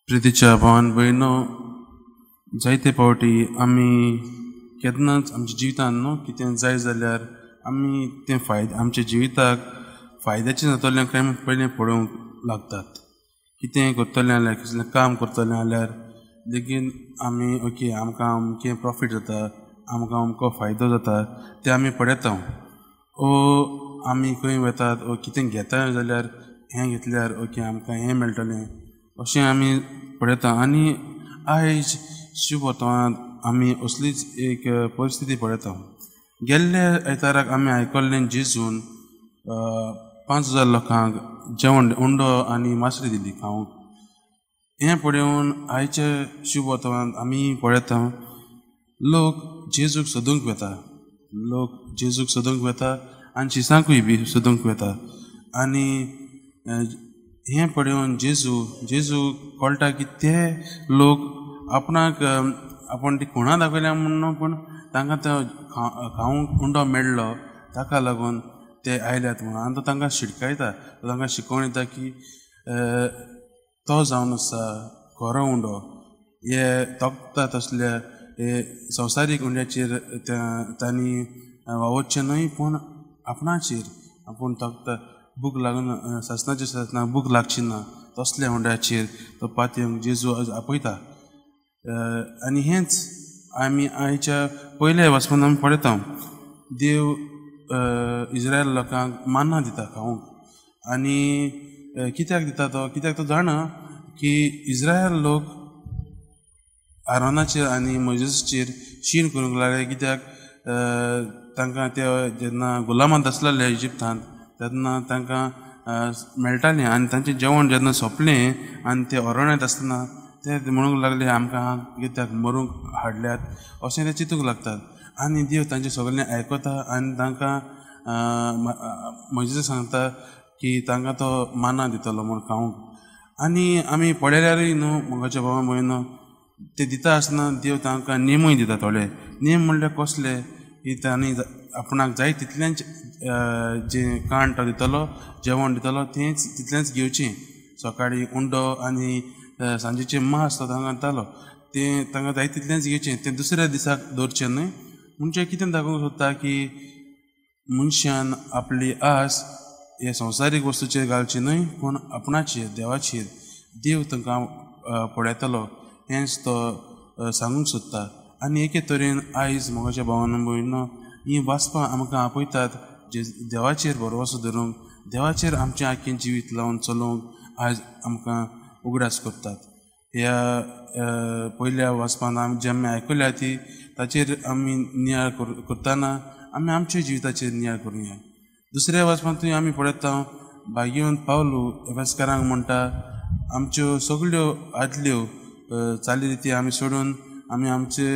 प्रितीच्या भावान भयणो, जायते फावटी आमी केन्नाच आमच्या जिवितान न्हू कितें जाय जाल्यार आमी तें फायदे आमच्या जिविताक फायद्याचें जातलें काय पयलें पळोवंक लागतात. कितें करतलें जाल्यार, कसलें काम करतलें जाल्यार लेगीन आमी ओके आमकां अमकें प्रॉफीट जाता, आमकां अमको फायदो जाता तें आमी पळयता. ओ आमी खंय वेतात ओ कितें घेता जाल्यार हें घेतल्यार ओके आमकां हें मेळटलें अशें आमी पळयता. आनी आयज शिववर्तमानांत आमी असलीच एक परिस्थिती पळयता. गेल्ल्या आयताराक आमी आयकल्लें जेजून 5000 लोकांक जेवण उंडो आनी मासरी दिली खावंक. हें पळोवन आयच्या शिववर्तमानांत आमी पळयता लोक जेजूक सोदूंक वता, लोक जेजूक सोदूंक वता आनी शिसांकूय बी सोदूंक वता. आनी हें पळोवन जेजू कळटा की ते लोक आपणाक आपूण ती खुणां दाखयल्या म्हूण न्हू, पूण तांकां तो खावंक उंडो मेळ्ळो ताका लागून ते आयल्यात म्हणून. आनी तो तांकां शिटकायता, तो तांकां शिकोवन दिता की तो जावन आसा खरो उंडो, हे तोखता तसल्या हे संवसारीक उंड्याचेर तांणी वावरचें न्हय, पूण आपणाचेर आपूण तोखता भूक लागून सासणाचे सासणां भूक लागची ना तसल्या उंड्याचेर तो पातयेवंक जेजू आपयता. आनी हेंच आमी आयच्या पयल्या वाचपान आमी पळयता. देव इज्रायल लोकांक मान्ना दिता खावंक. आनी कित्याक दिता तो, कित्याक तो जाणा की इज्रायल लोक आरोनाचेर आनी मोजेसाचेर शीण करूंक लागले. कित्याक तांकां ते जेन्ना गुलामांत आसलेले इजिप्तांत तेन्ना तांकां मेळटालें आनी तांचें जेवण जेन्ना सोंपलें आनी ते अरण्यांत आसतना ते म्हणूंक लागले आमकां कित्याक मरूंक हाडल्यात अशें ते चिंतूंक लागतात. आनी देव तांचें सगळें आयकता आनी तांकां मोजेसाक सांगता की तांकां तो माना दितलो म्हूण खावंक. आनी आमी पळयल्यारूय न्हू मोगाच्या भावा भयणो, ते दिता आसतना देव तांकां नेमूय दिता थोडे. नेम म्हणल्यार कसले की तांणी आपणाक जाय तितलेंच जें काण तो दितलो, जेवण दितलो तेंच तितलेंच घेवचें. सकाळीं उंडो आनी सांजेचें मांस तो तांकां दितालो, तें तांकां जाय तितलेंच घेवचें, तें दुसऱ्या दिसाक दवरचें न्हय. म्हणजे कितें दाखोवंक सोदता की मनशान आपली आस हे संवसारीक वस्तूचेर घालची न्हय, पूण आपणाचेर देवाचेर. देव तांकां पळयतलो हेंच तो सांगूंक सोदता. आनी एके तरेन आयज मोगाच्या भावान भयणो हीं वाचपां आमकां आपयतात जे देवाचेर भरवंसो धरूंक, देवाचेर आमचें आख्खें जिवीत लावन चलोवंक आयज आमकां उगडास करतात. ह्या पयल्या वाचपान आमी जें आमी आयकल्या ती ताचेर आमी नियाळ करतना आमी आमच्या जिविताचेर नियाळ करुया. दुसऱ्या वाचपांतूय आमी पळयता भाग्यवंत पावलू एफेस्कारांक म्हणटा आमच्यो सगळ्यो आदल्यो चालीरिती आमी सोडून आमी आमचे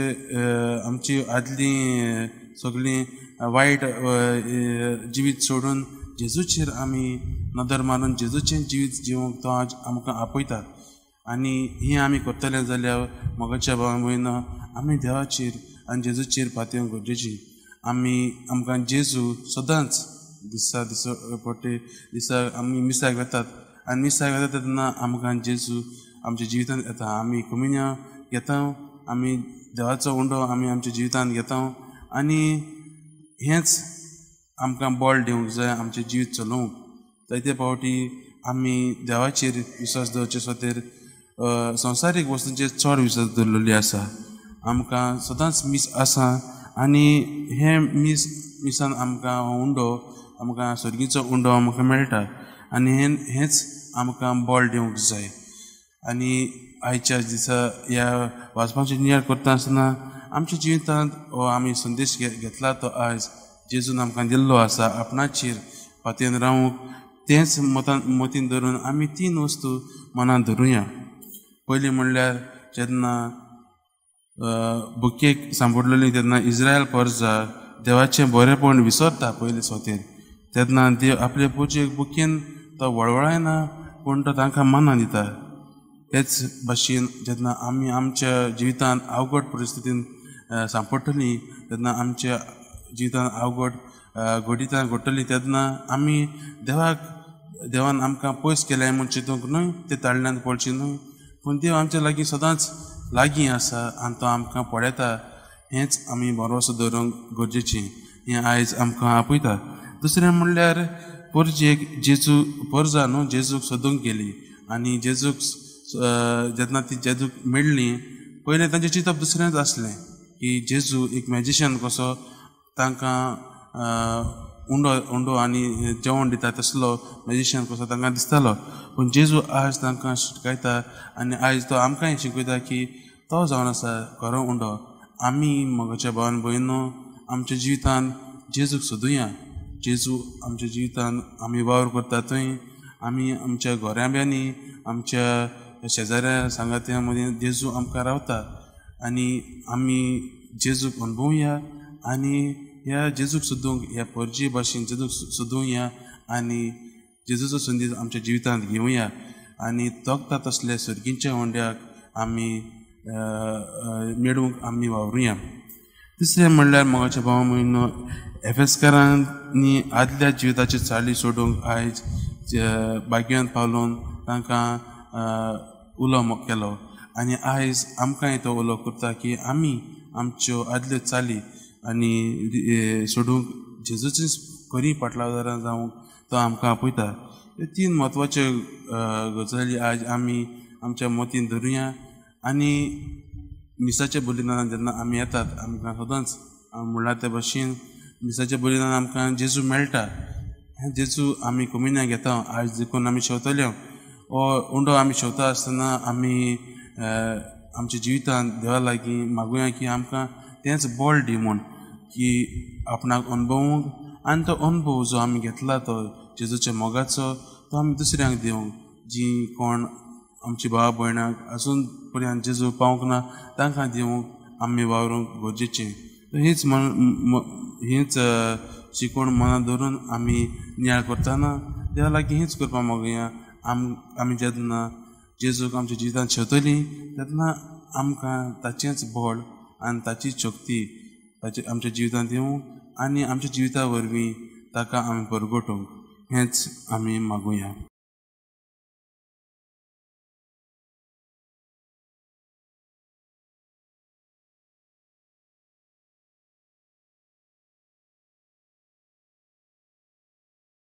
आमची आदली सगळीं वायट जिवीत सोडून जेजूचेर आमी नदर मारून जेजूचें जिवीत जिवंक तो आज आमकां आपयता. आनी हें आमी करतले जाल्यार मोगाच्या भावा भयणो आमी देवाचेर आनी जेजूचेर पातयेवंक गरजेची. आमी आमकां जेजू सदांच दिसा दिसा पडटे दिसा आमी मिसाक वेतात आनी मिसाक वेतात तेन्ना आमकां जेजू आमच्या जिवितांत येता. आमी कमिन्या घेता, आमी देवाचो उंडो आमी आमच्या जिवितांत घेता आनी हेंच आमकां बळ दिवंक जाय आमचें जिवीत चलोवंक. जायते फावटी आमी देवाचेर विश्वास दवरचे खातीर संवसारीक वस्तूंचेर चड विश्वास दवरलेली आसा. आमकां सदांच मीस आसा आनी हें मीस मिसान आमकां उंडो, आमकां सर्गीचो उंडो आमकां मेळटा आनी हेंच आमकां बळ दिवंक जाय. आनी आयच्या दिसा ह्या वाचपाचेर नियाळ करता आसतना आमच्या जिवितांत हो आमी संदेश घेतला तो आयज जेजून आमकां दिल्लो आसा आपणाचेर पातयेन रावूंक, तेंच मतीन धरून आमी तीन वस्तू मनांत धरुया. पयलीं म्हणल्यार जेन्ना बुकेक सांपडलेली तेन्ना इज्रायल परजा देवाचें बरेंपण विसरता पयले सोतेर, तेन्ना देव आपले पुजेक बुकेन तो वळवळायना पूण तो तांकां मानां दिता. हेच भाशेन जेन्ना आमी आमच्या जिवितांत अवघड परिस्थितीन सांपडटली, तेन्ना आमच्या जिवितांत अवघड घडितां घडटली तेन्ना आमी देवाक देवान आमकां पयस केलें म्हूण चिंतूंक न्हय, ते ताळ्यान पडचें न्हय, पूण देव आमच्या लागीं सदांच लागीं आसा आनी तो आमकां पळयता. हेंच आमी भरोसो दवरूंक गरजेचें, हें आयज आमकां आपयता. दुसरें म्हणल्यार परजेक जेजू परजा न्हू जेजूक सोदूंक गेली आनी जेजूक जेन्ना ती जेजूक मेळ्ळी पयलें तांचें चिंतप दुसरेंच आसलें की जेजू एक मॅजिशियन कसो तांकां उंडो उंडो आनी जेवण दिता तसलो मॅजिशियन कसो तांकां दिसतालो. पूण जेजू आज तांकां शिकयता आनी आयज तो आमकांय शिकयता की तो जावन आसा खरो उंडो. आमी मोगाच्या भावान भयणो आमच्या जिवितान जेजूक सोदुया. जेजू आमच्या जिवितान आमी वावर करता थंय आमी आमच्या घोऱ्यांब्यांनी आमच्या शेजाऱ्या सांगात्या मदीं जेजू आमकां रावता आनी आमी जेजूक अणभवया आनी ह्या जेजूक सोदूंक ह्या परजे भाशेन जेजूक सोदुया आनी जेजूचो संदेश आमच्या जिवितांत घेवया आनी तोखता तसले सर्गीच्या हुंड्याक आमी मेळूंक आमी वावरुया. तिसरें म्हणल्यार मोगाच्या भावा भयणो एफेसकारांनी आदल्या जिविताची चाली सोडूंक आयज भाग्यांत पावलोवन तांकां उलो केलो आनी आयज आमकांय तो उलो करता की आमी आमच्यो आदल्यो चाली आनी सोडूंक जेजूचीच खरी पाटलादारां जावंक तो आमकां आपयता. ह्यो तीन म्हत्वाच्यो गजाली आज आमी आमच्या मतीन धरुया आनी मिसाच्या बलिदानान जेन्ना आमी येतात आमकां सदांच म्हणल्यार ते भाशेन मिसाच्या बलिदान आमकां जेजू मेळटा. हें जेजू आमी कोमिन्या घेता आयज देखून आमी शेवतले हो उंडो आमी शेवता आसतना आमी आमच्या जिवितांत देवा लागीं मागुया की आमकां तेंच बळ दी म्हूण की आपणाक अणभवूंक आनी तो अणभव जो आमी घेतला तो जेजूच्या मोगाचो तो आमी दुसऱ्यांक दिवंक, जी कोण आमची भावा भयणाक अजून पर्यंत जेजू पावंक ना तांकां दिवंक आमी वावरूंक गरजेचें. हीच हीच शिकवण मनात धरून आमी नियाळ करतना देवा लागीं हीच करपाक मागुया. आमी जेन्ना जेजूक आमच्या जिवितांत शेवतली तेन्ना आमकां ताचेंच बळ आनी ताची शक्ती ताचे आमच्या जिवितांत येवंक आनी आमच्या जिविता वरवीं ताका आमी परगटूंक हेंच आमी मागुया.